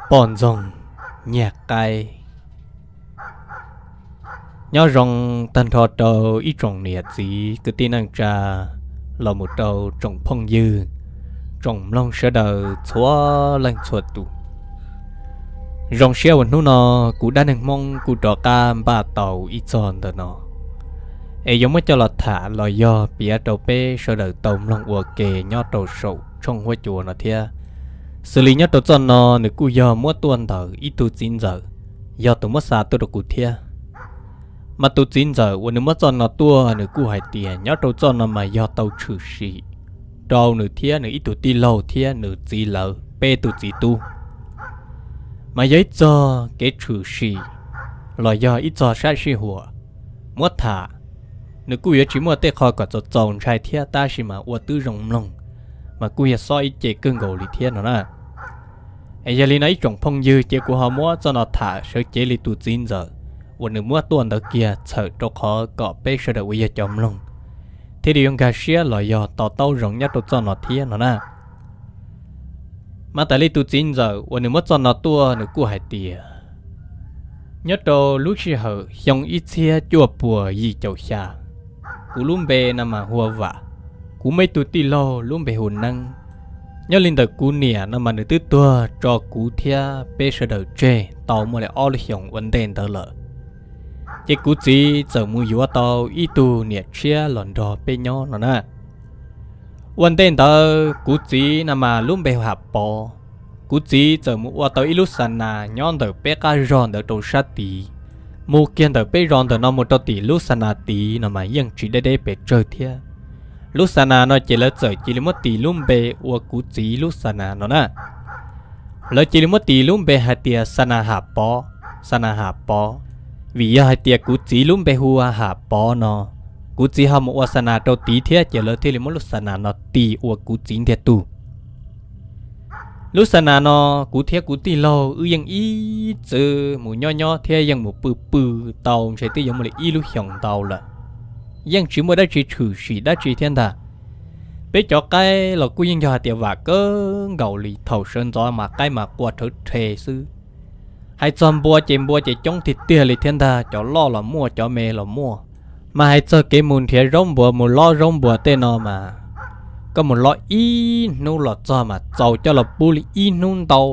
Poj ntxoog nyiag qaib. Nyob zoo tag nrho rau ib tsoom niam txiv kwv tij neej tsa los mus rau tsoom phooj ywg, tsoom mloog sawv daws txhua leej txhua tus. Zoo siab uas hnub no kuv dab neeg Hmoob kuj rov qab npaj tau ib txog ntawm no es yuav muab coj los tham los yog piav rau peb sawv daws tau mloog ua ke nyob rau saum tshooj huab cua no thiab. Xws li nyob rau txoj no nws kuj yog muab tuaj ntawm ib tug txiv ntxawm, yog tus muab xa tuaj rau kuv thiab. Mas tus txiv ntxawm uas nws muab txoj no tuaj nws kuj hais tias nyob rau txoj no mas yog tau tshwm sim rau nws thiab nws ib tug tij laug thiab nws txiv lawv peb tug txiv tub. Mas yog ib txog kev tshwm sim los yog ib txog sab sij huam muab tham, nws kuj yuav tsis muaj tej qho kom txaus txaus ntshai thiab tab sis mas ua twb zoo mloog, mas kuj yog xob ib ce kawg nkaus li thiab no na. Es yog li no ib tsoom phooj ywg ces kuv ho muab txoj no tham sawv cev li tus txiv ntxawm uas nws muab tuaj ntawd kiag txhawm rau qhov kom peb sawv daws uas yog cov mloog thiaj li yuav nkag siab los yog to taub zoo nyob rau txoj no thiab no na. Mas tas li tus txiv ntxawm uas nws muab txoj no tuaj nws kuj hais tias nyob rau lub sij hawm xyoo ib txhiab cuaj puas yim caum xya, kuv lub npe no mas hu ua Vam, kuv muaj ib tug tij laug lub npe hu ua Neeb. Nyob li ntawm kuv niam no mas nws twb tuag tso kuv thiab peb sawv daws tseg tau muaj li ob lub xyoos ua ntej ntawd lawm. Ces kuv txiv txawm mus yuav tau ib tug niam tshiab los nrog peb nyob no na. Ua ntej ntawd kuv txiv no mas lub npe hu Ham Pov. Kuv txiv txawm mus ua tau ib lub xa nas nyob ntawm peb qab zog ntawd rau sab tid. Mus kiag ntawm peb zos ntawm no mus rau tim lub xa nas tid no mas yeej tsis deb deb pes tsawg thiab. Lub xa nas no ces lawv txawm cia li muab tis lub npe ua kuv txiv lub xa nas no na. Lawv cia li muab tis lub npe hais tias xa nas Ham Pov, xa nas Ham Pov, vim yog hais tias kuv txiv lub npe hu ua Ham Pov no, kuv txiv ho mus ua xa nas rau tid thiab ces lawv thiaj li muab lub xa nas no tis ua kuv txiv ntiag tug. Lub xa nas no kuv thiab kuv tij laug wb yeej ib txwm mus nyob nyob thiab yeej mus pw pw tau ntshe twb yuav muaj li ib lub xyoos ntau lawm. Yeej tsis muaj dab tsi tshwm sim dab tsi thiab ntag. Peb cov qaib los kuj yeej yog hais tias vam kawg nkaus li, thaum sawv ntxov mas qaib mas qua rhawv rhe xwb. Hais txog npua ces npua ces coob tiag tiag li thiab ntag, cov loj los muaj cov me los muaj. Mas hais txog kev mus nrhiav zaub npuas mus lob zaub npuas tej no mas koj mus lob ib hnub los txog mas txaus coj los pub li ib hnub ntau.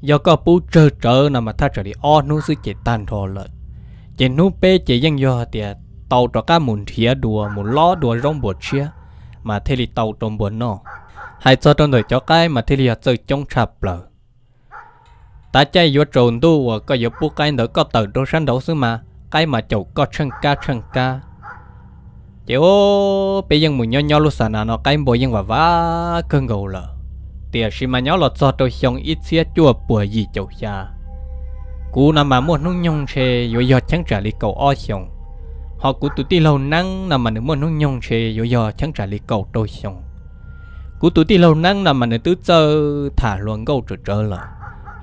Yog koj pub tsawg tsawv no mas thaj tsam li ob hnub xwb ces tag nrho lawm. Ces hnub peb ces yeej yog hais tias tau rov qab mus nrhiav dua mus lob dua zaub npuas tshiab mas thiaj li tau rau npua noj. Hais txog rau ntawm cov qaib mas thiaj li yog txawj coob tshaj plaws. Tav caij yuav tsaus ntuj uas koj yuav pub qaib ntawd koj tawm rau sab nraud xwb mas qaib mas caum koj tsheej kab tsheej kab. Ces peb yeej mus nyob nyob lub xa nas no qaib npua yeej vam vam kawg nkaus lawm. Tiam sis mas nyob los txog rau xyoo ib txhiab cuaj puas yim caum xya, kuv no mas muaj hnub nyoog ntshe yuav yog cheeb tsam li kaum ob xyoos, ho kuv tus tij laug Neeb no mas nws muaj hnub nyoog ntshe yuav yog cheeb tsam li kaum rau xyoos. Kuv tus tij laug Neeb no mas nws twb txawj tham hluas nkauj tsawv tsawv lawm.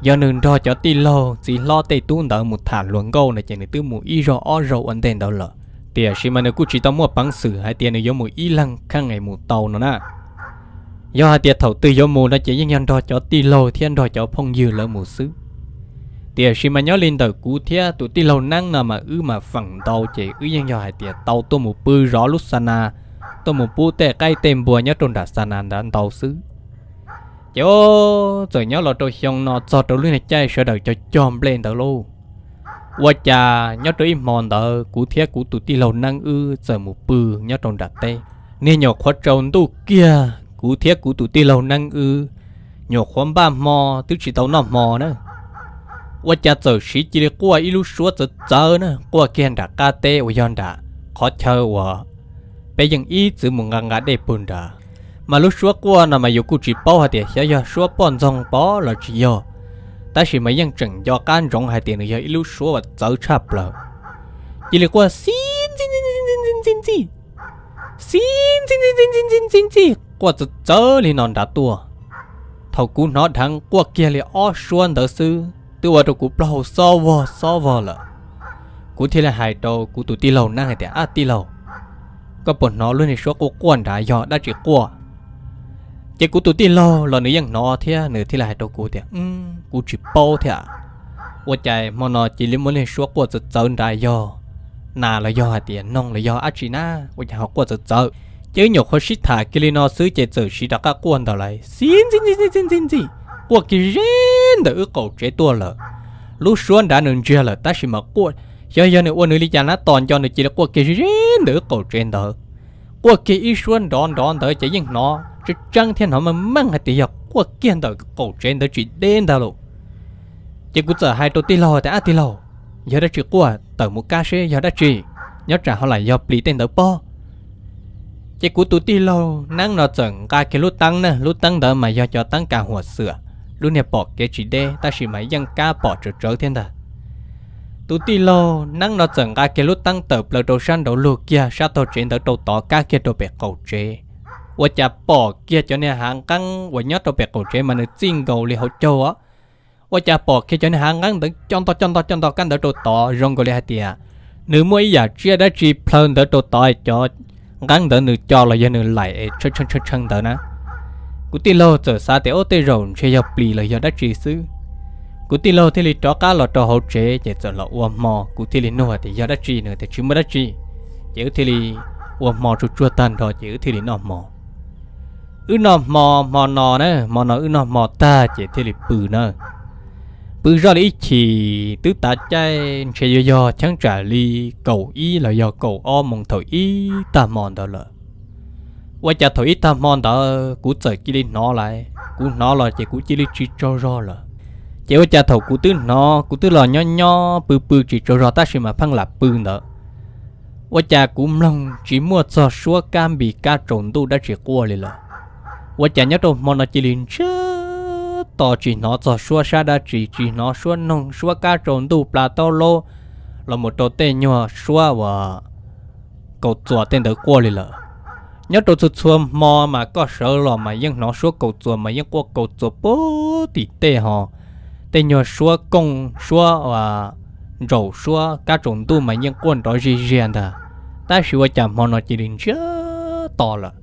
Yog nws nrog cov tij laug txiv hlob tej tub ntawd mus tham hluas nkauj no ces nws twb mus ib zaug ob zaug ua ntej ntawd lawm. Tiam sis mas nws kuj tsis tau muaj peev xwm hais tias nws yuav mus ib leeg kheej es mus tau no na. Yog hais tias thaum twg yuav mus no ces yeej yog nrog cov tij laug thiab nrog cov phooj ywg lawv mus xwb. Tiam sis mas nyob li ntawm kuv thiab tus tij laug Neeb no mas wb mas feem ntau ces wb yeej yog hais tias tau tuaj mus pw zov lub xa nas, tuaj mus pub tej qaib tej npua nyob rau nram xa nas ntawd ntau xwb. Ces txawm nyob los rau xyoo no txog rau lub niag caij sawv daws cog cog nplej ntawd lauj, ua cas nyob rau ib hmo ntawd kuv thiab kuv tus tij laug Neeb wb txawm mus pw nyob rau nram teb. Niag nyuam qhuav tsaus ntuj kiag kuv thiab kuv tus tij laug Neeb wb nyuam qhuav npaj hmo twb tsis tau noj hmo na, ua cas txawm siv cia li quaj ib lub suab txawv txawv na, quaj kiag nram qab teb uas yog nram qhov chaw uas peb yeej ib txwm mus nqa nqa dej puag nrad. Mas lub suab quaj no mas yus kuj tsis paub hais tias xyov yog suab poj ntxoog pov los tsis yog, tab sis mas yeej tseem nco qab ntsoov hais tias nws yog ib lub suab uas txawv tshaj plaws. Cia li quaj xib ntxi ntxi ntxi ntxi ntxi ntxi ntxi, xib ntxi ntxi ntxi ntxi ntxi ntxi ntxi, quaj txawv txawv li no nrad tuaj. Thaum kuv hnov dheev quaj kiag li ob suab ntawd xwb twb ua rau kuv plaub hau xob vog xob vog lawm. Kuv thiaj li hais rau kuv tus tij laug Neeb hais tias, Ab tij laug, koj puas hnov lub niag suab quaj quaj nrad yog dab tsi quaj? Ces kuv tus tij laug los nws yeej hnov thiab nws thiaj li hais rau kuv tias, Kuv tsis paub thiab. Ua cas hmo no cia li muaj niag suab quaj txawv txawv nrad, yog nas los yog hais tias noog los yog dab tsi na, ua cas ho quaj txawv txawv? Ces wb nyuam qhuav sib tham kiag li no xwb ces txawm siv rov qab quaj ntawd lawm, xiv ntxij ntxij ntxij ntxij ntxij, quaj kiag ze ntawm wb qaum tsev tuaj lawm. Lub suab nrad nws ntsiag lawm tab sis mas quaj, xyov yog nws ua nws li cas na, tos nco nws cia li quaj kiag ze ze ntawm wb qaum tsev ntawd. Quaj kiag ib suab nrov nrov ntawd ces yeej hnov tseeb tseeb thiab hnov meej meej hais tias yog quaj kiag ntawm qaum tsev ntawd tsis deb ntag lauj. Ces kuv txawm hais rau tij laug tias, Ab tij laug, yog dab tsi quaj, tawm mus kab seb yog dab tsi, nyob tsam ho lam yog plis tej ntawd pob. Ces kuv tus tij laug Neeb no txawm nqa kiag lub teeb na, lub teeb ntawd mas yog cov teeb kas huam xwam, lub niag pom kev tsis deb tab sis mas yeej kab pom tsawv tsawv thiab ntag. Tus tij laug Neeb no txawm nqa kiag lub teeb tawm plaws rau sab nraud lug kiag sab taug tsev ntawd rau tod kab kiag rau pem qaum tsev. Ua cas pom kiag cov niag hav nqeeb uas nyob rau pem qaum tsev mas nws txij nkaus li hauv caug os. Ua cas pom kiag cov niag hav nqeeb ntawd coj nto coj nto coj nto kab ntawd rau tod zoo nkaus li hais tias nws muaj ib yam tsiaj dab tsi plhaw ntawd rau tod, cov nqeeb ntawd nws co los yog nws laim tshee tshee ntawd na. Kuv tij laug txawm xav tias, Ub, tej zaum ntshe yog plis los yog dab tsi xwb. Kuv tij laug thiaj li rov qab los rau hauv tsev ces txawm los ua hmo, kuv thiaj li nug tias yog dab tsi, nws tias tsis muaj dab tsi. Ces wb thiaj li ua hmo tsuag tsuag tag nrho ces wb thiaj li noj hmo. Wb noj hmo, hmo no na, hmo no wb noj hmo tag ces thiaj li pw na. Pw zoj li ib chim twb tav caij ntshe yuav yog cheeb tsam li kaum ib los yog kaum ob moos thaum ib tag hmo ntawd lawm. Ua cas thaum ib tag hmo ntawd kuv txawm cia li hnov lawm, kuv hnov los ces kuv cia li tsis tsaug zog lawm. Ces ua cas thaum kuv twb hnov, kuv twb los nyob nyob pw pw tsis tsaug zog tab sis mas pheej lam pw ntawd, ua cas kuv mloog tsis muaj txog suab kab npis kab tsaus ntuj dab tsi quaj li lawm. Ua cas nyob rau hmo no cia li ntsiag to, tsis hnov txog suab sab dab tsi, tsis hnov suab noog suab kab tsaus ntuj pla taub laub los mus rau tej nyuag suab uas kaus txuas tej ntawd quaj li lawm. Nyob rau txhua txhua hmo mas koj sawv los mas yeej hnov suab kaus txuas mas yeej quaj kaus txuas puag tim tej ho, tej nyuag suab kooj suab ntsaum suab kab tsaus ntuj mas yeej quaj nrov zig ziag ntag. Tab sis ua cas hmo no cia li ntsiag to lawm.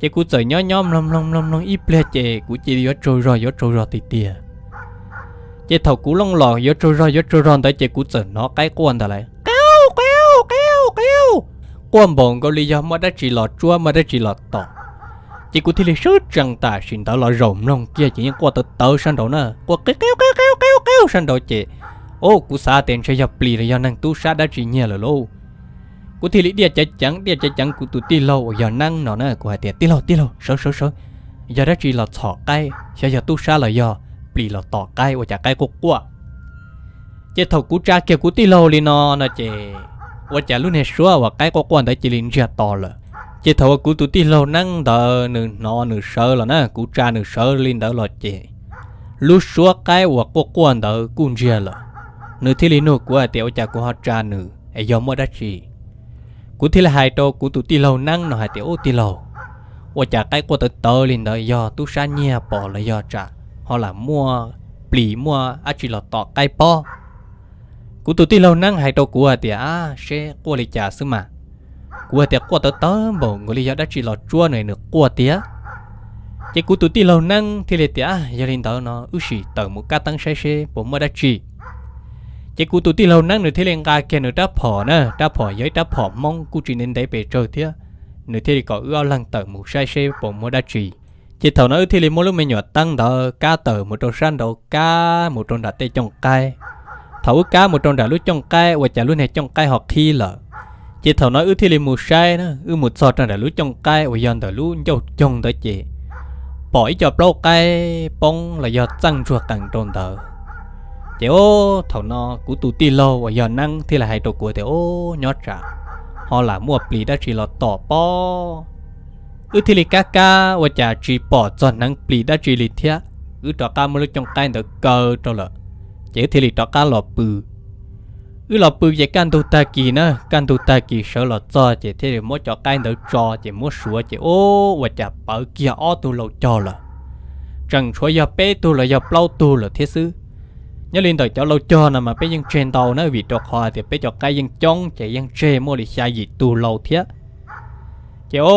Ces kuv txawm nyob nyob mloog mloog mloog mloog ib pliag ces kuv cia li yuav tsaug zog yuav tsaug zog tiag tiag. Ces thaum kuv looj los yuav tsaug zog yuav tsaug zog ntawd ces kuv txawm hnov qaib quaj ntawd lawm, qia qia qia, quaj npaum nkaus li yog muaj dab tsi los tsuab muaj dab tsi los tom. Ces kuv thiaj li sawv tsees tam sim ntawd los zaum mloog kiag ces yeej quaj tawv tawv sab nraud na, quaj qia qia qia qia sab nraud ces, o, kuv xav tias ntshe yog plis los yog neeg tub sab dab tsi nyiag lawm lauj. Kuv thiaj li diaj ceev ceev diaj ceev ceev kuv tus tij laug uas yog Neeb no na, kuv hais tias, Tij laug, tij laug, sawv sawv sawv, yog dab tsi los txhom qaib, xyov yog tub sab los yog plis los tom qaib ua cas qaib quaj quaj. Ces thaum kuv tsa kiag kuv tij laug li no no ces ua cas lub niag suab uas qaib quaj quaj ntawd cia li ntsiag to lawm. Ces thaum uas kuv tus tij laug Neeb ntawd nws hnov nws sawv los na, kuv tsa nws sawv li ntawd los ces lub suab qaib uas quaj quaj ntawd kuj ntsiag lawm. Nws thiaj li nug kuv hais tias ua cas kuv ho tsa nws es yog muaj dab tsi. Kuv thiaj li hais rau kuv tus tij laug Neeb no hais tias, Ub tij laug, ua cas qaib quaj tawv tawv li ntawd, yog tub sab nyiag pom los yog tsam ho lam muaj plis muaj dab tsi los tom qaib pob? Kuv tus tij laug Neeb hais rau kuv hais tias, Ab, seb quaj li cas xwb mas. Kuv hais tias, Quaj tawv tawv npaum nkaus li yog dab tsi los tsuab nws, nws quaj tiag. Ces kuv tus tij laug Neeb thiaj li tias, Yog li ntawd no wb sim tawm mus kab teeb saib seb puas muaj dab tsi. Ces kuv tus tij laug Neeb nws thiaj li nqa kiag nws rab phom na, rab phom yog ib rab phom Hmoob kuj tsis ntev ntev pes tsawg thiab, nws thiaj li kom wb ob leeg tawm mus saib seb puas muaj dab tsi. Ces thaum no wb thiaj li muab lub me nyuam teeb ntawd kab tawm mus rau sab nraud, kab mus rau nram tej cooj qaib. Thaum wb kab mus rau nram lub cooj qaib ua cas lub niag cooj qaib ho qhib lawm. Ces thaum no wb thiaj li mus saib na, wb mus txog rau nram lub cooj qaib uas yog ntawm lub ncauj coog ntawd ces pom ib co plaub qaib poob los yog txeej ntsuag qees rau ntawd. Ces o, thaum no kuv tus tij laug uas yog Neeb thiaj li hais rau kuv tias, Ub, nyob tsam ho lam muaj plis dab tsi los tom pob. Wb thiaj li kab kab ua cas tsis pom txog hneev plis dab tsi li thiab. Wb rov qab muab lub cooj qaib ntawd kaw rau lawm, ces wb thiaj li rov qab los pw. Wb los pw ces kaj ntug tag kis na, kaj ntug tag kis sawv los txog ces thiaj li muab cov qaib ntawd tso ces muab suav ces ub, ua cas pawv kiag ob tug laus cog lawm. Tseem tshuav yog peb tug los yog plaub tug lawm thiab xwb. Nyob li ntawm cov laus cog no mas peb yeej tseg ntau na, vim rau qhov hais tias peb cov qaib yeej coob ces yeej tseg muaj li xya yim tug laus thiab. Ces o,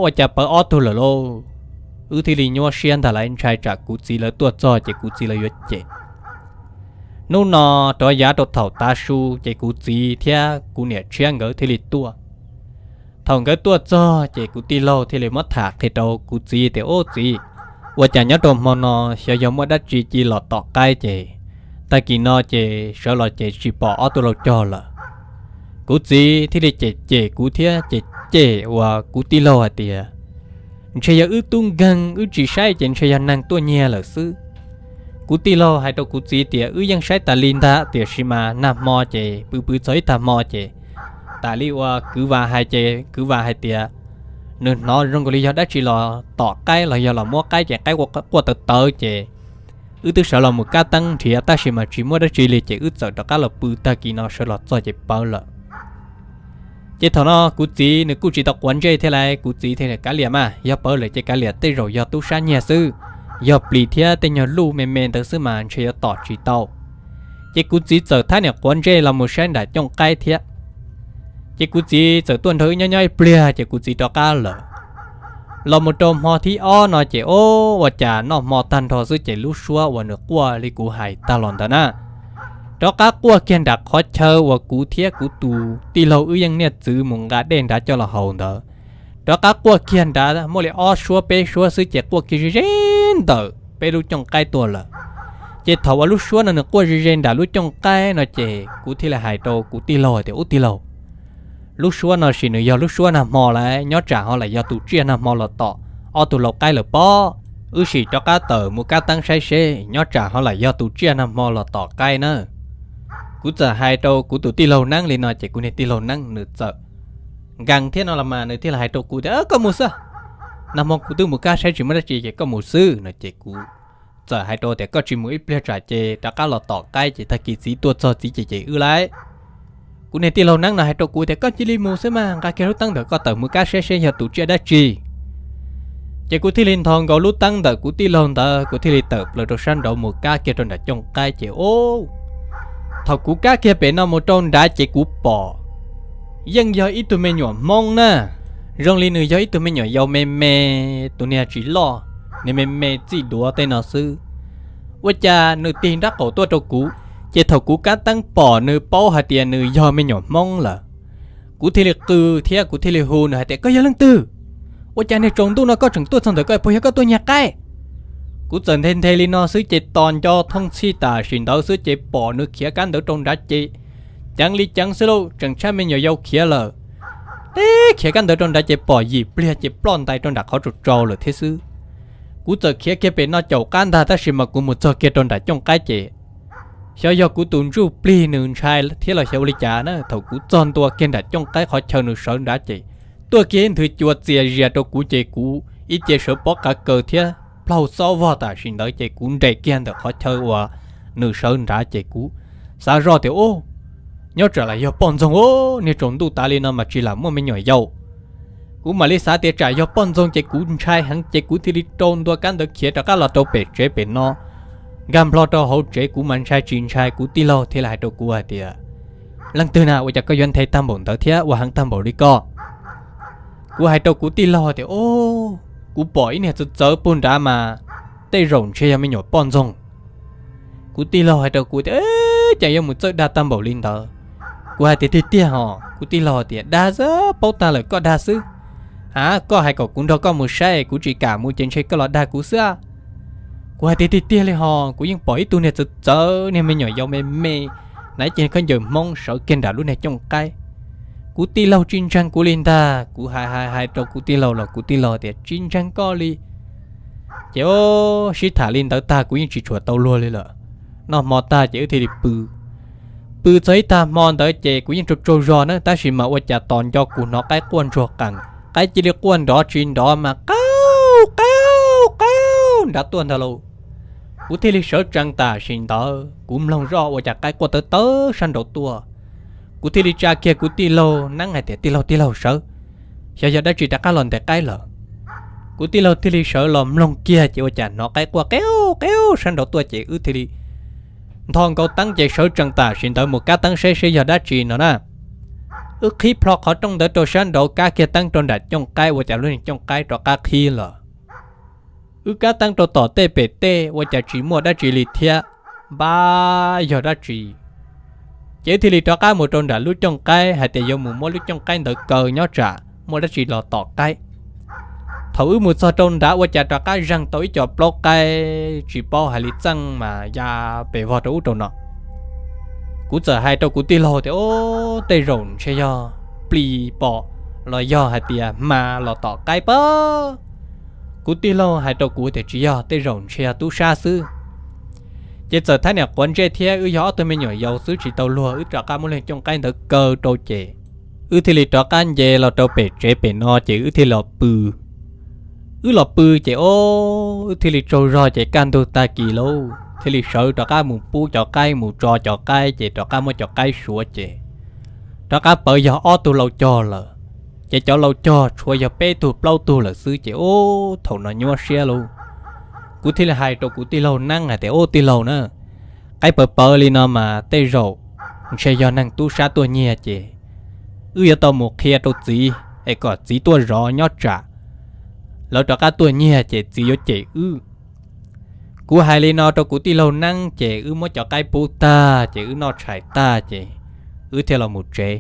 ua cas pawv ob tug lawm lauj. wb thiaj li nyuaj siab ntag lauj, ntshai tsam kuv txiv lawv tuaj txog ces kuv txiv lawv yuav cem. Hnub no rov yav rau thaum tav su ces kuv txiv thiab kuv niam tshiab nkawd thiaj li tuaj. Thaum nkawd tuaj txog ces kuv tij laug thiaj li muab tham qhia rau kuv txiv tias, Ub txiv, ua cas nyob rau hmo no xyov yog muaj dab tsi cia li los tom qaib ces tag kis no ces sawv los ces tsis pom ob tug lau cog lawm. Kuv txiv thiaj li cem cem kuv thiab cem cem uas kuv tij laug hais tias, Ntshe yog wb tub nkeeg wb tsis saib ces ntshe yog neeg tuaj nyiag lawm xwb. Kuv tij laug hais rau kuv txiv tias, Wb yeej saib tas li ntag, tiam sis mas nag hmo ces pw pw txog ib tag hmo ces tam li uas kwv Vam hais ces kwv Vam hais tias nws hnov zoo nkaus li yog dab tsi los tom qaib los yog los muab qaib ces qaib quaj tawv tawv ces wb twb sawv los mus kab teeb nrhiav tab sis mas tsis muaj dab tsi li ces wb txawm rov qab los pw, tag kis no sawv los txog ces pawv lawm. Ces thaum no kuv txiv nws kuj tsis tau quav ntsej thiab lauj, kuv txiv thiaj, Kav liam mas, yog pawv lawm ces kav liam, tej zaum yog tub sab nyiag xwb, yog plis thiab tej nyuag luj me me ntawd xwb mas ntshe yuav tom tsis tau. Ces kuv txiv txawm thab niam quav ntsej los mus saib nram cooj qaib thiab. Ces kuv txiv txawm tuaj nrog wb nyob nyob ib pliag ces kuv txiv rov qab lawm. Los mus rau hmo thib ob no ces, o, ua cas noj hmo tag nrho xwb ces lub suab uas nws quaj li kuv hais tag los ntawd na, rov qab quaj kiag nram qhov chaw uas kuv thiab kuv tus tij laug wb yeej niaj txwv mus nqa dej nrad coj los haus ntawd. Rov qab quaj kiag nrad muaj li ob suab peb suab xwb ces quaj kiag ze ze ntawm peb lub cooj qaib tuaj lawm. Ces thaum uas lub suab no nws quaj ze ze nram lub cooj qaib no ces kuv thiaj li hais rau kuv tij laug tias, Ub tij laug, lub suab no sim nws yog lub suab nag hmo lawm, nyob tsam ho lam yog tus tsiaj nag hmo los tom ob tug lau qaib lawm pob. Wb sim rov qab tawm mus kab teeb saib seb, nyob tsam ho lam yog tus tsiaj nag hmo los tom qaib na. Kuv txawm hais rau kuv tus tij laug Neeb li no ces kuv niag tij laug Neeb nws txawm nkees thiab no los mas nws thiaj li hais rau kuv tias, Koj mus xwb, nag hmo kuv twb mus kab saib tsis muaj dab tsi ces koj mus xwb no ces kuv txawm hais rau tias, Koj tsis mus ib pliag tsam ces rov qab los tom qaib ces tag kis txiv tuaj txog txiv cem cem wb lauj. Kuv niag tij laug Neeb no hais rau kuv tias, Koj cia li mus xwb mas, nqa kiag lub teeb ntawm koj tawm mus kab saib seb yog tus tsiaj dab tsi. Ces kuv thiaj li nthos nkaus lub teeb ntawm kuv tij laug ntawd, kuv thiaj li tawm plaws rau sab nraud mus kab kiag rau nram cooj qaib ces, o, thaum kuv kab kiag pem no mus rau nrad ces kuv pom yeej yog ib tug me nyuam Hmoob na, zoo li nws yog ib tug me nyuam yaus me me, tus niag tsis loj, niag me me txij duav tej no xwb. Ua cas nws tig nraub qaum tuaj rau kuv, ces thaum kuv kab teeb pom nws paub hais tias nws yog me nyuam Hmoob lawm. Kuv thiaj li qw thiab kuv thiaj li hu nws hais tias, Koj yog leej twg? Ua cas niag tsaus ntuj no koj tseem tuaj txog ntawm koj, puas yog koj tuaj nyiag qaib? Kuv txawm nthe nthe li no xwb ces tos nco thooj txhij tam sim ntawd xwb ces pom nws khiav kab ntawd rau nrad ces ceev li ceev xwb lauj, tseem tshaj me nyuam yaus khiav lawm. Teb khiav kab ntawd rau nrad ces pom yim pliag ces ploj ntais rau nram qhov tsau tsau lawm thiab xwb. Kuv txawm khiav kiag pem no caum qab ntag tab sis mas kuv mus txog kiag rau nram cooj qaib ces xyov yog kuv tus ntsuj plig nws ntshai thiab los xyov ua li cas na, thaum kuv txog ntua kiag nram cooj qaib qhov chaw nws sawv nrad ces tuaj kiag ib nthwv cua txias zias rau kuv ces kuv ib ce sawv pob qav kaws thiab plaub xob vog tam sim ntawd ces kuv nres kiag ntawm qhov chaw uas nws sawv nrad ces kuv xav zoj tias, Ub, nyob tsam lam yog poj ntxoog, niag tsaus ntuj tav li no mas tsis lam muaj me nyuam yaus. Kuv mam li xav tias tsam yog poj ntxoog ces kuv ntshai heev ces kuv thiaj li rau ntua kab ntawd khiav rov qab los rau pem tsev pem no. Nkag nplho rau hauv tsev kuv mas ntshai tsis ntshai, kuv tij laug thiaj li hais rau kuv hais tias, Leej twg na, ua cas koj yuav nthe tag npaum ntawd thiab ua heev tag npaum li ko? Kuv hais rau kuv tij laug tias, Ub, kuv pom ib niag txawv txawv puag nrad mas tej zaum ntshe yog me nyuam poj ntxoog. Kuv tij laug hais rau kuv tias, Cas yuav mus txawj dag tag npaum li ntawd? Kuv hais tias, Tiag tiag hos. Kuv tij laug tias, Dag xwb, paub tag lawm koj dag xwb. A, koj hais kom kuv nrog koj mus saib, kuv tsis kam mus ces ntshe koj los dag kuv xwb. Kuv hais tias, Tiag tiag li hos, kuv yeej pom ib tug niag txawv txawv, niag me nyuam yaus me me, hnav ib ce khaub ncaws Hmoob sawv kiag nram lub niag cooj qaib. Kuv tij laug tsis ntseeg kuv li ntag, kuv hais hais hais rau kuv tij laug los kuv tij laug tias, Tsis ntseeg koj li. Ces sib tham li ntawd tag kuv yeej tsis tshua tau luag li lawm. Noj hmo tag ces wb thiaj li pw. Pw txog ib tag hmo ntawd ces kuv yeej tsaug tsaug zog na, tab sis mas ua cas tos nco kuv hnov qaib quaj ntsuag qees, qaib cia li quaj nrov tsis nrov mas, Qauj, qauj, qauj, nrad tuaj ntag lauj. Kuv thiaj li sawv tsees tam sim ntawd, kuv mloog zoj ua cas qaib quaj tawv tawv sab nraud tuaj. Kuv thiaj li tsa kiag kuv tij laug Neeb hais tias, Tij laug, tij laug sawv, xyov yog dab tsi rov qab los ntes qaib lawm. Kuv tij laug thiaj li sawv los mloog kiag ces ua cas hnov qaib quaj qev qev sab nraud tuaj ces wb thiaj li nthos nkaus teeb ces sawv tsees tam sim ntawd mus kab teeb saib seb yog dab tsi no na. Wb qhib plho qhov rooj ntawd rau sab nraud, kab kiag teeb rau nram cooj qaib ua cas lub niag cooj qaib rov qab qhib lawm. Wb kab teeb rau tom tej pem tej ua cas tsis muaj dab tsi li thiab, npab yog dab tsi? Ces wb thiaj li rov qab mus rau nram lub cooj qaib hais tias yuav mus muab lub cooj qaib ntawd kaw nyob tsam muaj dab tsi los tom qaib. Thaum wb mus txog rau nrad ua cas rov qab zeeg tau ib co plaub qaib tsis paub hais li txeej mas ya pes vog rau ub rau no. Kuv txawm hais rau kuv tij laug tias, Ub, tej zaum ntshe yog plis pom los yog hais tias hma los tom qaib pab. Kuv tij laug hais rau kuv tias, Tsis yog, tej zaum ntshe yog tub sab xwb. Ces txawm thab niam quav ntsej thiab wb yog ob tug me nyuam yaus xwb tsis tau luag, wb rov qab muab lub cooj qaib ntawd kaw rau ces wb thiaj li rov qab nce los rau pem tsev pem no ces wb thiaj los pw. Wb los pw ces o, wb thiaj li tsaug zog ces kaj ntug tag kis lauj thiaj li sawv rov qab mus pub cov qaib, mus tso cov qaib ces rov qab muab cov qaib suav ces rov qab pawv yog ob tug lau cog lawm. Ces cov lau cog tshuav yog peb tug plaub tug lawm xwb ces ub, thaum no nyuaj siab lauj. Kuv thiaj li hais rau kuv tij laug Neeb hais tias, Ub, tij laug na, qaib pawv pawv li no mas tej zaum ntshe yog neeg tub sab tuaj nyiag ces wb yuav tau mus qhia rau txiv es kom txiv tuaj zov nyob tsam lawv rov qab tuaj nyiag ces txiv yuav cem wb. Kuv hais li no rau kuv tij laug Neeb ces wb muab cov qaib pub tag ces wb noj tshais tag ces wb thiaj los mus tsev.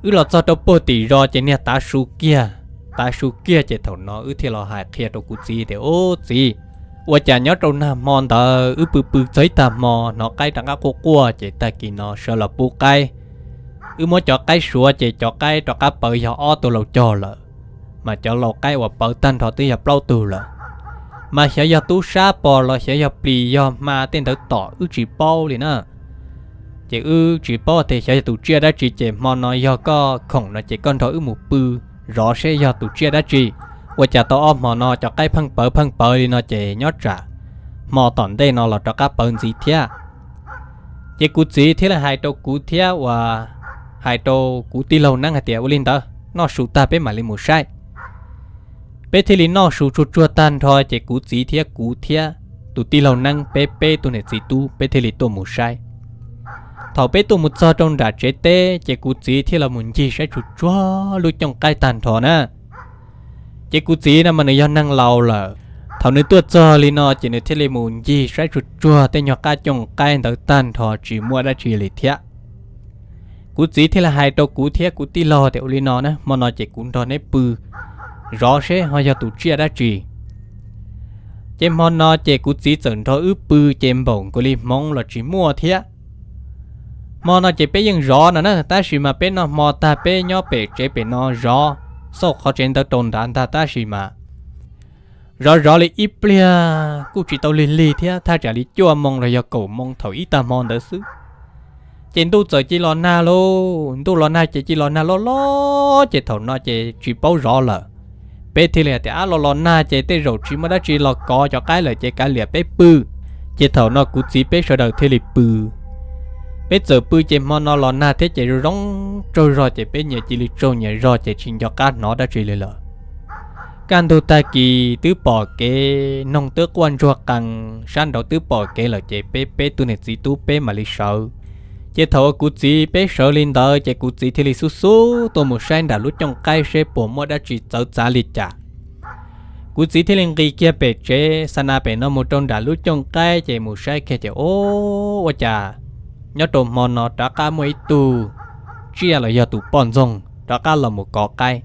Wb los txog rau puag tim zos ces niag tav su kiag, tav su kiag ces thaum no wb thiaj los hais qhia rau kuv txiv tias, Ub txiv, ua cas nyob rau nag hmo ntawd wb pw pw txog ib tag hmo hnov qaib rov qab quaj quaj ces tag kis no sawv los pub qaib. Wb muab cov qaib suav ces cov qaib rov qab pawv yog ob tug lau cog lawm, mas cov lau qaib uas pawv tag nrho twb yog plaub tug lawm. Mas xyov yog tub sab pom los xyov yog plis yog hma tej ntawd tom wb tsis paub li na. Ces wb tsis paub tias xyov yog tus tsiaj dab tsi ces hmo no yog koj khoom no ces koj nrog wb mus pw zov seb yog tus tsiaj dab tsi. Ua cas tau ob hmo no cov qaib pheej pawv pheej pawv li no ces nyob tsam hmo tom ntej no los rov qab pawv ntxiv thiab. Ces kuv txiv thiaj li hais rau kuv thiab uas hais rau kuv tij laug Neeb hais tias, Ua li ntawd noj su tag peb mam li mus saib. Peb thiaj li noj su tsuag tsuag tag nrho ces kuv txiv thiab kuv thiab tus tij laug Neeb peb peb tug niam txiv tub peb thiaj li tuaj mus saib. Thaum peb tuaj mus txog rau nram tsev teb ces kuv txiv thiaj los mus ncig saib tsuag tsuag lub cooj qaib tag nrho na. Ces kuv txiv no mas nws yog neeg laus lawm, thaum nws tuaj txog li no ces nws thiaj li mus ncig saib tsuag tsuag tej nyuag qab cooj qaib ntawd tag nrho tsis muaj dab tsi li thiab. Kuv txiv thiaj li hais rau kuv thiab kuv tij laug tias, Ua li no na, hmo no ces kuv nrog neb pw zov seb ho yog tus tsiaj dab tsi. Ces hmo no ces kuv txiv txawm nrog wb pw ces npaum nkaus li hmoov los tsis muaj thiab. Hmo no ces peb yeej zov no na, tab sis mas peb noj hmo tag peb nyob pem tsev pem no zov, xauj qhov tsev ntawd rau nrad ntag tab sis mas zov zov li ib pliag kuj tsis tau lig lig thiab, thaj tsam li cuaj moo los yog kaum moo thaum ib tag hmo ntawd xwb. Ces ntuj txawm cia los nag lauj, ntuj los nag ces cia los nag loj loj ces thaum no ces tsis paub zov lawm. Peb thiaj li hais tias, Ab, los los nag ces tej zaum tsis muaj dab tsi los kov cov qaib lawm ces kav liam peb pw. Ces thaum no kuv txiv peb sawv daws thiaj li pw. Peb txawm pw ces hmo no los nag thiab ces zoo zoo tsaug zog ces peb nyias cia li tsaug nyias zog ces tsis nco qab hnov dab tsi li lawm. Kaj ntug tag kis twb pom kev, noog twb quaj ntsuag qees, sab nraud twb pom kev lawm ces peb peb tug niam txiv tub peb mam li sawv. Ces thaum uas kuv txiv peb sawv li ntawd ces kuv txiv thiaj li xub xub tuaj mus saib nram lub cooj qaib seb puas muaj dab tsi txawv txav li cas. Kuv txiv thiaj li nqis kiag pem tsev xa na pem no mus rau nram lub cooj qaib ces mus saib kiag ces, O, ua cas nyob rau hmo no rov qab muaj ib tug tsiaj los yog tus poj ntxoog rov qab los mus kov qaib.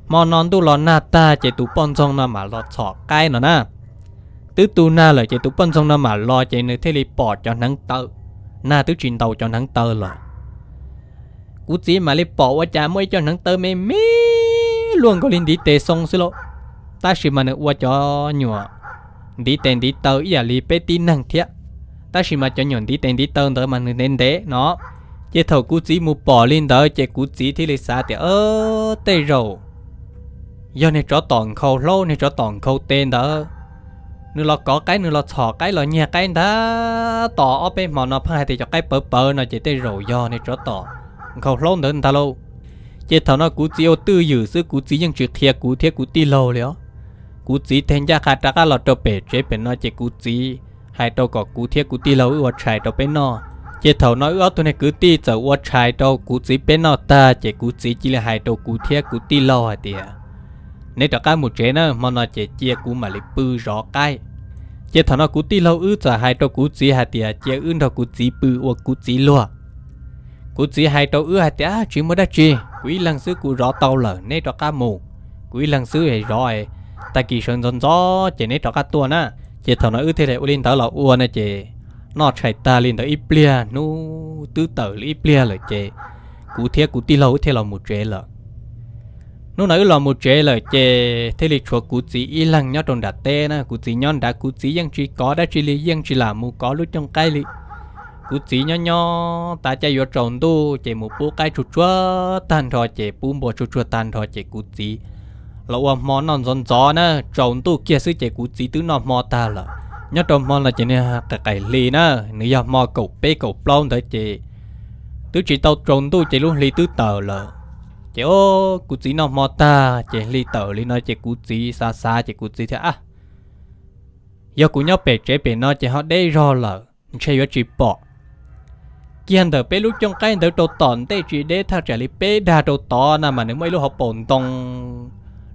Hmo no ntuj los nag tag ces tus poj ntxoog no mam los txhom qaib no na. Twb tu nag lawm ces tus poj ntxoog no mam los ces nws thiaj li pom cov hneev taw, nag twb tsis ntaus cov hneev taw los. Kuv txiv mam li pom ua cas muaj ib co hneev taw me me luaj nkaus li ntiv tes xoo xwb lauj. Tab sis mas nws ua cov nyuam ntiv tes ntiv taw ib yam li peb tib neeg thiab, tab sis mas cov nyuam ntiv tes ntiv taw ntawd mas nws ntev ntev no. Ces thaum kuv txiv mus pom li ntawd ces kuv txiv thiaj li xav tias, Tej zaum yog niag tsov tom nkhaus hlaub, niag tsov tom nkhaus tes ntawd, nws los kov qaib, nws los txhom qaib los nyiag qaib ntag. Tos ob peb hmo no pheej hais tias cov qaib pawv pawv no ces tej zaum yog niag tsov tom nkhaus hlaub ntawd ntag lauj. Ces thaum no kuv txiv ua twj ywm xwb, kuv txiv yeej tsis qhia kuv thiab kuv tij laug li os. Kuv txiv teg ncaj qha rov qab los rau pem tsev pem no ces kuv txiv hais rau kom kuv thiab kuv tij laug wb ua tshais rau peb noj. Ces thaum no wb ob tug niag kwv tij txawm ua tshais rau kuv txiv peb noj tag ces kuv txiv cia li hais rau kuv thiab kuv tij laug hais tias, neb rov qab mus tsev na, hmo no ces cia kuv mam li pw zov qaib. Ces thaum no kuv tij laug wb txawm hais rau kuv txiv hais tias cia wb nrog kuv txiv pw ua kuv txiv luag. Kuv txiv hais rau wb hais tias tsis muaj dab tsi, kuv ib leeg xwb kuv zov tau lawm, neb rov qab mus. Kuv ib leeg xwb zov, tag kis sawv ntxov ntxov ces neb rov qab tuaj na. Ces thaum no wb thiaj li ua li ntawd los ua no ces noj tshais tag li ntawd ib pliag hnub twb tawm li ib pliag lawm ces kuv thiab kuv tij laug wb thiaj los mus tsev lawm. Hnub no wb los mus tsev lawm ces thiaj li tshuav kuv txiv ib leeg nyob rau nram teb na. Kuv txiv nyob nrad, kuv txiv yeej tsis kov dab tsi li, yeej tsis lam mus kov lub cooj qaib li. Kuv txiv nyob nyob tas caij yuav tsaus ntuj ces mus pub qaib tsuag tsuag tag nrho ces pub npua tsuag tsuag tag nrho ces kuv txiv los ua hmo noj ntxov ntxov na. Tsaus ntuj kiag xwb ces kuv txiv twb noj hmo tag lawm. Nyob rau hmo no ces nws qais qais hli na, nws yog hmo kaum peb kaum plaub ntawd ces twb tsis tau tsaus ntuj ces lub hli twb tawm lawm. Ces o, kuv txiv noj hmo tag ces hli tawm li no ces kuv txiv xav xav ces kuv txiv thiaj a, yog kuv nyob pem tsev pem no ces ho deb zog lawm, ntshe yuav tsis pom. Kiag ntawm peb lub cooj qaib ntawd rau tom ntej tsis deb, thaj tsam li peb dag rau tod na mas nws muaj ib lub hauv paus ntoo.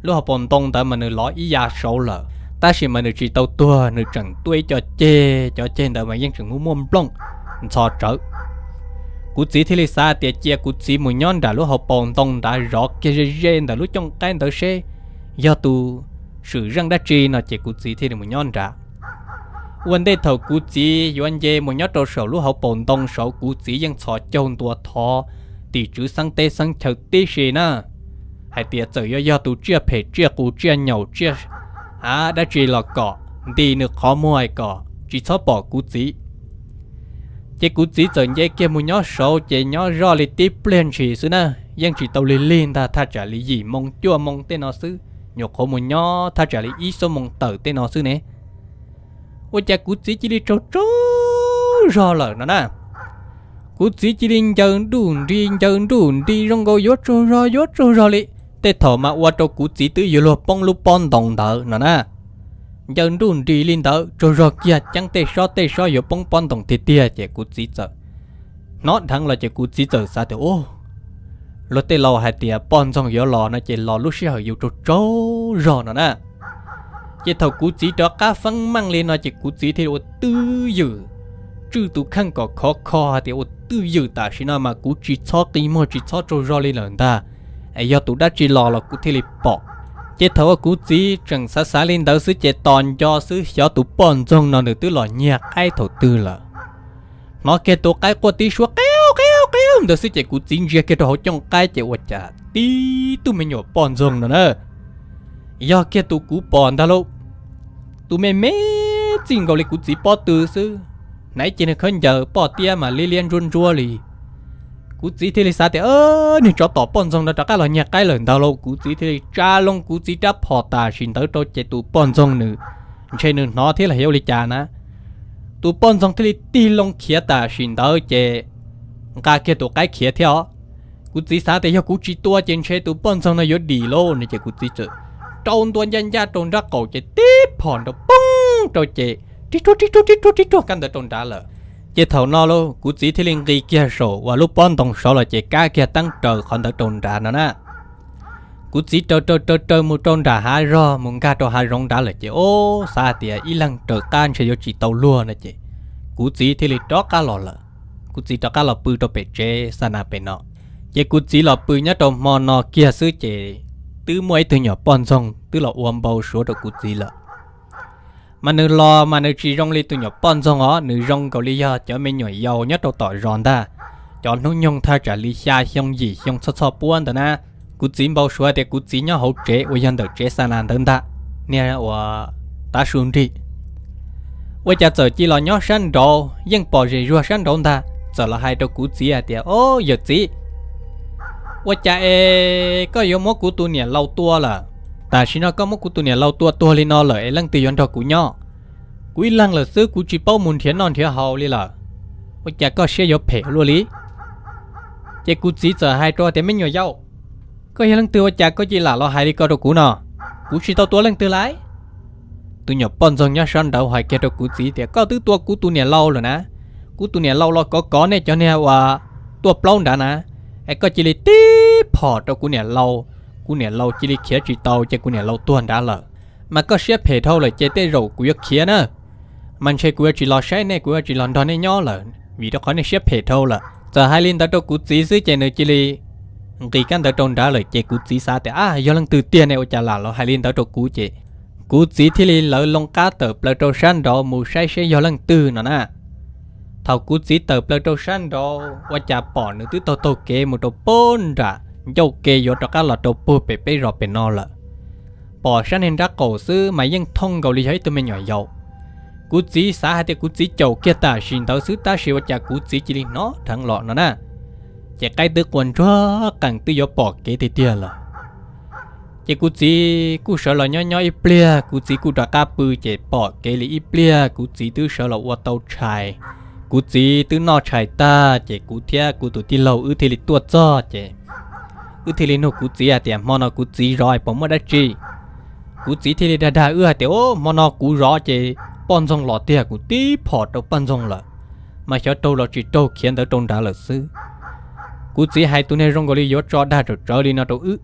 Lub hauv paus ntoo ntawd mas nws lov ib yav saud lawm, tab sis mas nws tsis tau tuag, nws tseem tuaj ib co ceg, cov ceg ntawd mas yeej tseem muaj muaj nplooj ntxhov tsawv. Kuv txiv thiaj li xav tias cia kuv txiv mus nyob nram lub hauv paus ntoo nrad zov kiag ze ze ntawm lub cooj qaib ntawd seb yog tus swm zeej dab tsi no ces kuv txiv thiaj li mus nyob nrad. Ua ntej thaum kuv txiv yuav nce mus nyob rau saum lub hauv paus ntoo saud, kuv txiv yeej txhos caug ntua thov tim tswv xeeb teb xeeb chaw tib si na, hais tias txawm yuav yog tus tsiaj phem tsiaj qus tsiaj nyaum tsiaj a dab tsi los kom nti nws qhov muag kom tsis txhob pom kuv txiv. Ces kuv txiv txawm nce kiag mus nyob saud ces nyob zoj li tib pliag ntshis xwb na, yeej tsis tau lig lig ntag, thaj tsam li yim moo cuaj moo tej no xwb, nyuam qhuav mus nyob thaj tsam li ib xuab moo tawm tej no xwb ne. Ua cas kuv txiv cia li tsaug tsaug zog lawm no na. Kuv txiv cia li ncaws nruj nris ncaws nruj nris zoo nkaus yuav tsaug zog yuav tsaug zog li. Tej thaum mas ua rau kuv txiv twb yuav luag poob lub pob ntoo ntawd no na. Ncaws nruj nris li ntawd tsaug zog kiag ceeb tej sob tej sob yuav poob pob ntoo tiag tiag ces kuv txiv txawm hnov dheev los ces kuv txiv txawm xav tias u, luag tej laus hais tias poj ntxoog yuav los no ces los lub sij hawm yus tsaug tsaug zog no na. Ces thaum kuv txiv rov qab feeb meej li no ces kuv txiv thiaj li ua twj ywm, tswj tus kheej kom khov kho hais tias ua twj ywm tam sim no mas kuv tsis txhob qi muag tsis txhob tsaug zog li lawm ntag, es yog tus dab tsi los los kuv thiaj li pom. Ces thaum uas kuv txiv tseem xav xav li ntawd xwb ces tos nco xwb xyov tus poj ntxoog no nws twb los nyiag qaib thaum twg lawm. Hnov kiag tus qaib quaj tib suab qev qev qev ntawd xwb ces kuv txiv ntsia kiag rau hauv cooj qaib ces ua cas tib tug me nyuam poj ntxoog no na, yog kiag tus kuv pom ntag lauj. Tus me me txij nkaus li kuv txiv pob tw xwb, hnaiv ces nws khaub ncaws poj tiab mas liab liab ntsuab ntsuab li. Kuv txiv thiaj li xav tias nws tsov tom poj ntxoog no rov qab los nyiag qaib lawm ntag lauj. Kuv txiv thiaj li tsa loo kuv txiv rab phom tam sim ntawd rau ces tus poj ntxoog nws ntshe nws hnov thiab los xyov ua li cas na, tus poj ntxoog thiaj li tig loo khiav tam sim ntawd ces nqa kiag tus qaib khiav thiab os. Kuv txiv xav tias yog kuv tsis tua ces ntshe tus poj ntxoog no yuav dim lauj no ces kuv txiv txawm rau ntua ncaj ncaj rau nraub qaum ces tib phom nrov poob rau ces rib ruag rib ruag rib ruag rib ruag kab ntawd rau nrad lawm. Ces thaum no lauj kuv txiv thiaj li nqis kiag saum uas lub pob ntoo saud los ces kab kiag teeb raws qhov ntawd rau nrad no na. Kuv txiv raws raws raws raws mus rau nram hav zog mus nkag rau hav zoov nrad lawm ces o, xav hais tias ib leeg raws qab ntshe yuav tsis tau luag no ces kuv txiv thiaj li rov qab los lawm. Kuv txiv rov qab los pw rau pem tsev xa nas pem no. Ces kuv txiv los pw nyob rau hmo no kiag xwb ces twb muaj ib tug nyuam poj ntxoog twb los ua npau suav rau kuv txiv lawm. Mas nws los mas nws tsis zoo li tus nyuam poj ntxoog os, nws zoo nkaus li yog cov me nyuam yaus nyob rau tom zos ntag, cov hnub nyoog thaj tsam li xya xyoo yim xyoo txhoj txhoj puab ntawd na. Kuv txiv npau suav tias kuv txiv nyob hauv tsev uas yog ntawm tsev xa nas ntawd ntag, niag uas tav su nrig. Ua cas txawm cia los nyob sab nraud, yeej pom zem zuag sab nraud ntag, txawm los hais rau kuv txiv hais tias, o, yawm txiv, ua cas es koj yuav muab kuv tus niam laus tua lawm? Tam sim no koj muab kuv tus niam laus tua tuag li no lawm es leej twg yuav nrog kuv nyob? Kuv ib leeg lawm xwb, kuv tsis paub mus nrhiav noj nrhiav haus li lawm. Ua cas koj siab yuav phem luaj li? Ces kuv txiv txawm hais rau tias, me nyuam yaus, koj yog leej twg ua cas koj cia li lam los hais li ko rau kuv no? Kuv tsis tau tua leej twg lauj. Tus nyuam poj ntxoog nyob sab nraud hais kiag rau kuv txiv tias, koj twb tua kuv tus niam laus lawm na. Kuv tus niam laus los kov kov nej cov niag uas tuaj plaub nrad na, es koj cia li tib phom rau kuv niam laus, kuv niam laus cia li khiav tsis tau ces kuv niam laus tuag nrad lawm. Mas koj siab phem dhau lawm ces tej zaum kuv yuav khiav na, mas ntshe kuv yuav tsis los saib nej, kuv yuav tsis los nrog nej nyob lawm vim rau qhov nej siab phem dhau lawm. Txawm hais li ntawd rau kuv txiv xwb ces nws cia li nqis kab ntawv rau nrad lawm ces kuv txiv xav tias, ab, yog leej twg tiag ne, ua cas lam los hais li ntawd rau kuv? Ces kuv txiv thiaj li lawv loo qab tawm plaws rau sab nraud mus saib seb yog leej twg no na. Thaum kuv txiv tawm plaws rau sab nraud ua cas pom nws twb taug taug kev mus rau pem nram ncauj ke yuav rov qab los rau puag pem peb zos pem no lawm. Pom sab niag nrab qaum xwb mas yeej thooj nkaus li yog ib tug me nyuam yaus. Kuv txiv xav hais tias kuv txiv caum kiag tam sim ntawd xwb tab sis ua cas kuv txiv cia li hnov dheev los no na. Ces qaib twb qua ntsuag qees twb yuav pom kev tiag tiag lawm. Ces kuv txiv kuj sawv los nyob nyob ib pliag kuv txiv kuj rov qab pw ces pom kev li ib pliag kuv txiv twb sawv los ua tau tshais. Kuv txiv twb noj tshais tag ces kuv thiab kuv tus tij laug wb thiaj li tuaj txog ces wb thiaj li nug kuv txiv hais tias hmo no kuv txiv zov puas muaj dab tsi. Kuv txiv thiaj li dag dag wb hais tias, o, hmo no kuv zov ces poj ntxoog los tiag, kuv tib phom rau poj ntxoog lawm, mas xyov raug los tsis raug khiav ntawd rau nrad lawm xwb. Kuv txiv hais tus niag zoo nkaus li yuav tso dag tsawv tsawv li no rau wb,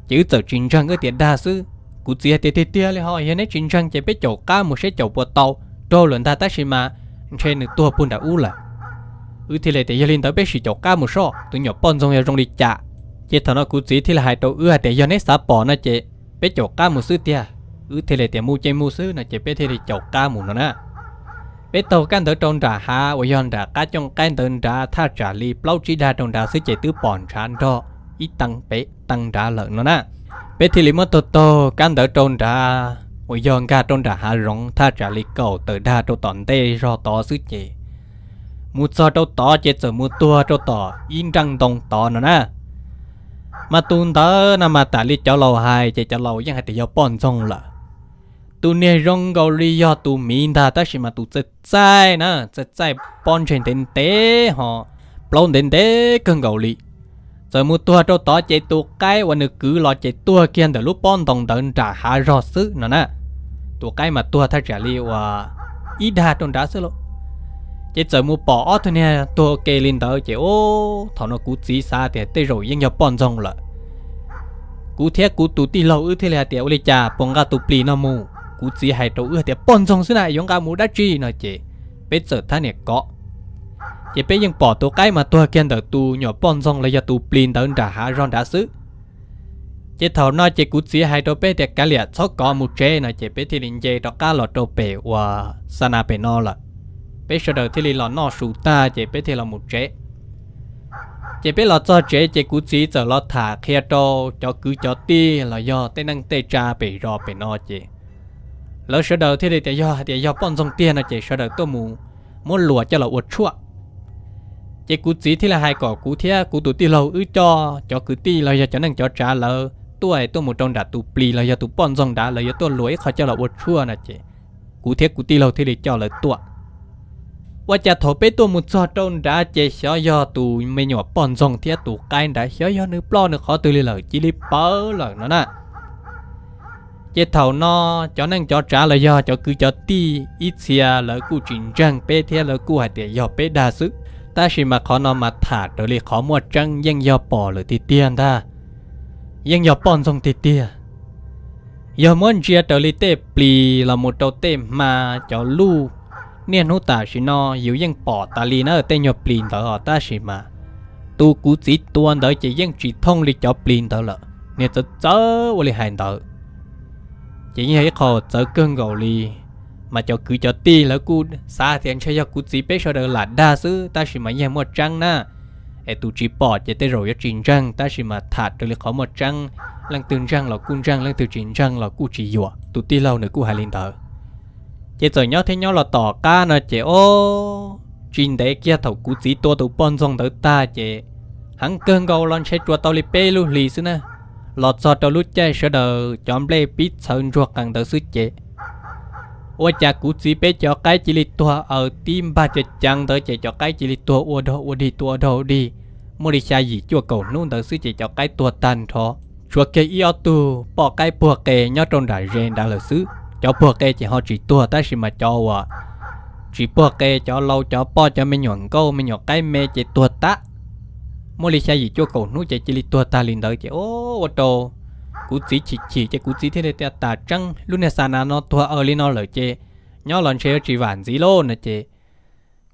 ces wb txawm tsis ntseeg, wb tias dag xwb. Kuv txiv hais tias tiag tiag li ho, yog neb tsis ntseeg ces peb caum qab mus seb caum puas tau, raug lawm ntag tab sis mas ntshe nws tuag puag nram ub lawm. Wb thiaj li tias yog li ntawd peb sim caum qab mus soj tus nyuam poj ntxoog yog zoo li cas. Ces thaum no kuv txiv thiaj li hais rau wb hais tias yog neb xav pom no ces peb caum qab mus xwb tiag. Wb thiaj li tias mus ces mus xwb no ces peb thiaj li caum qab mus no na. Peb taug kab ntawd rau nram hav uas yog nram qab cooj qaib ntawd nrad thaj tsam li plaub tsib dag rau nrad xwb ces twb pom ntshav nrog ib tee pem tee nrad lawm no na. Peb thiaj li muab taug taug kab ntawd rau nrad uas yog nkag rau nram hav zoov thaj tsam li kaum tawm dag rau tom ntej zog tod xwb ces mus txog rau tod ces txawm mus tuag rau tom ib nreej ntoo tod no na. Mas tus ntawd no mas tam li cov laus hais ces cov laus yeej hais tias yog poj ntxoog lawm. Tus niag zoo nkaus li yog tus miv ntag tab sis mas tus txaij txaij na, txaij txaij pob ntseg ntev ntev ho plaub ntev ntev kawg nkaus li. Txawm mus tuag rau tod ces tus qaib uas nws kwv los ces tuag kiag ntawm lub pob ntoo ntawd nram hav zog xwb no na. Tus qaib mas tuag thaj tsam li uas ib dag rau nrad xwb lauj. Ces txawm mus pom ob tug niag tuag ua ke li ntawd ces, o, thaum no kuv txiv xav tias tej zaum yeej yog poj ntxoog lawm. Kuv thiab kuv tus tij laug wb thiaj li hais tias ua li cas puas nqa tus plis no mus? Kuv txiv hais rau wb hais tias poj ntxoog xwb na yuav nqa mus dab tsi no ces peb txawm thab niam kov. Ces peb yeej pom tus qaib mas tuag kiag ntawm tus nyuam poj ntxoog los yog tus plis ntawd nram hav zog nrad xwb. Ces thaum no ces kuv txiv hais rau peb tias kav liam txhob kov, mus tsev no ces peb thiaj li nce rov qab los rau pem uas xa nas pem no lawm. Peb sawv daws thiaj li los noj su tag ces peb thiaj los mus tsev. Ces peb los txog tsev ces kuv txiv txawm los tham qhia rau cov kwv cov tij los yog tej neej tej tsa pem zos pem no ces lawv sawv daws thiaj li tias yog hais tias yog poj ntxoog tiag no ces sawv daws tuaj mus muab luas coj los ua tshuaj. Ces kuv txiv thiaj li hais kom kuv thiab kuv tus tij laug wb coj cov kwv tij los yog cov neej cov tsav lawv tuaj es tuaj mus rau nram tus plis los yog tus poj ntxoog nrad, lawv yuav tuaj luas ib qho coj los ua tshuaj no ces kuv thiab kuv tij laug thiaj li coj lawv tuaj. Ua cas thaum peb tuaj mus txog rau nrad ces xyov yog tus me nyuam poj ntxoog thiab tus qaib nrad xyov yog nws ploj nws qhov twg li lawm cia li pawv lawm no na. Ces thaum no cov neej cov tsav los yog cov kwv cov tij ib txhia lawv kuj tsis ntseeg peb thiab lawv kuj hais tias yog peb dag xwb, tab sis mas qhov no mas tham raws li qhov muaj tseeb yeej yog pom lawm tiag tiag ntag, yeej yog poj ntxoog tiag tiag. Yog muab ntsia raws li tej plis los mus rau tej hma cov luj, niaj hnub tam sim no yus yeej pom tas li na tej nyuag plis ntawd os, tab sis mas tus kuv txiv tua ntawd ces yeej tsis thooj li cov plis ntawd lawm, niag txawv txawv ua li hais ntawd. Ces yeej yog ib qho txawv kawg nkaus li, mas cov kwv cov tij lawv kuj xav tias ntshe yog kuv txiv peb sawv daws lam dag xwb, tab sis mas yeej muaj tseeb na. Es tus tsis pom ces tej zaum yuav tsis ntseeg, tab sis mas tham raws li qhov muaj tseeb, leej twg ntseeg los kuj ntseeg, leej twg tsis ntseeg los kuj tsis yuam. Tus tij laug nws kuj hais li ntawd. Ces txawm nyob thiab nyob los tom qab no ces, o, tsis ntev kiag thaum kuv txiv tua tus poj ntxoog ntawd tag ces heev kawg nkaus los ntshe tsuas tau li peb lub hlis xwb na, los txog rau lub caij sawv daws cov nplej pib txhawv ntsuag qees ntawd xwb ces ua cas kuv txiv peb cov qaib cia li tuag aws tib npag ca ceev ntawd ces cov qaib cia li tuag ua dog ua dig tuag ua dog ua dig. Muaj li xya yim cuaj kaum hnub ntawd xwb ces cov qaib tuag tag nrho, tshuav kiag ib ob tug poj qaib puag qe nyob rau nram ze nrad lawm xwb. Cov puag qe ces ho tsis tuag, tab sis mas cov uas tsis puag qe, cov laus cov poj cov me nyuam nkauj me nyuam qaib me ces tuag tag. muaj li xya yim cuaj kaum hnub ces cia li tuag tag li ntawd ces ua rau kuv txiv chim chim ces kuv txiv thiaj li tias, Tas tseeb, lub niag xa nas no tuag aws li no lawm ces nyob los ntshe yuav tsis vam ntxiv lauj no ces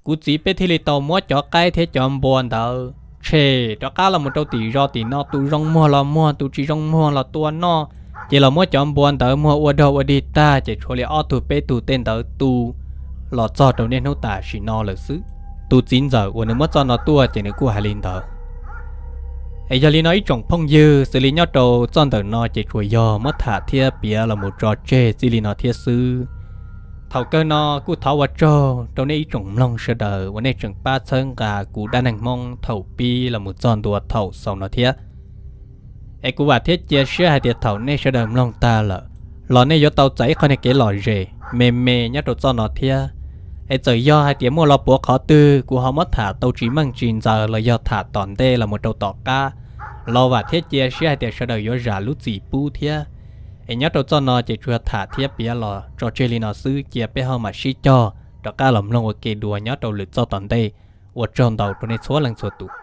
kuv txiv peb thiaj li tau muab cov qaib thiab cov npua ntawd tshem rov qab los mus rau tim zos tim no, tus zoo muag los muag, tus tsis zoo muag los tua noj, ces los muab cov npua ntawd muag ua dog ua dig tag ces tshuav li ob tug peb tug tej ntawd tu los txog rau niaj hnub tam sim no lawm xwb. Tus txiv ntxawm uas nws muab txoj no tuaj ces nws kuj hais li ntawd. Es yog li no ib tsoom phooj ywg, xws li nyob rau txoj ntawm no ces tsuas yog muab tham thiab piav los mus tso tseg txij li no thiab xwb. Thaum kawg no kuj thov ua tsaug rau nej ib tsoom mloog sawv daws uas nej tseem pab txhawb nqa kuv dab neeg Hmoob thaum pib los mus txog ntua thaum xaus no thiab. Es kuv vam thiab cia siab hais tias thaum nej sawv daws mloog tag lawm los nej yuav tau txais ib qho niag kev lom zem me me nyob rau txoj no thiab. Es txawm yog hais tias muaj los puav qhov twg kuv ho muab tham tau tsis meej tsis ntxaws los yog tham tom ntej los mus rau tom qab los vam thiab cia siab hais tias sawv daws yuav zam lub txim pub thiab. Es nyob rau txoj no ces tsuas yog tham thiab piav los tso tseg li no xwb, cia peb ho mam sib cog rov qab los mloog ua ke dua nyob rau lwm txoj tom ntej. Ua tsaug ntau rau nej txhua leej txhua tus.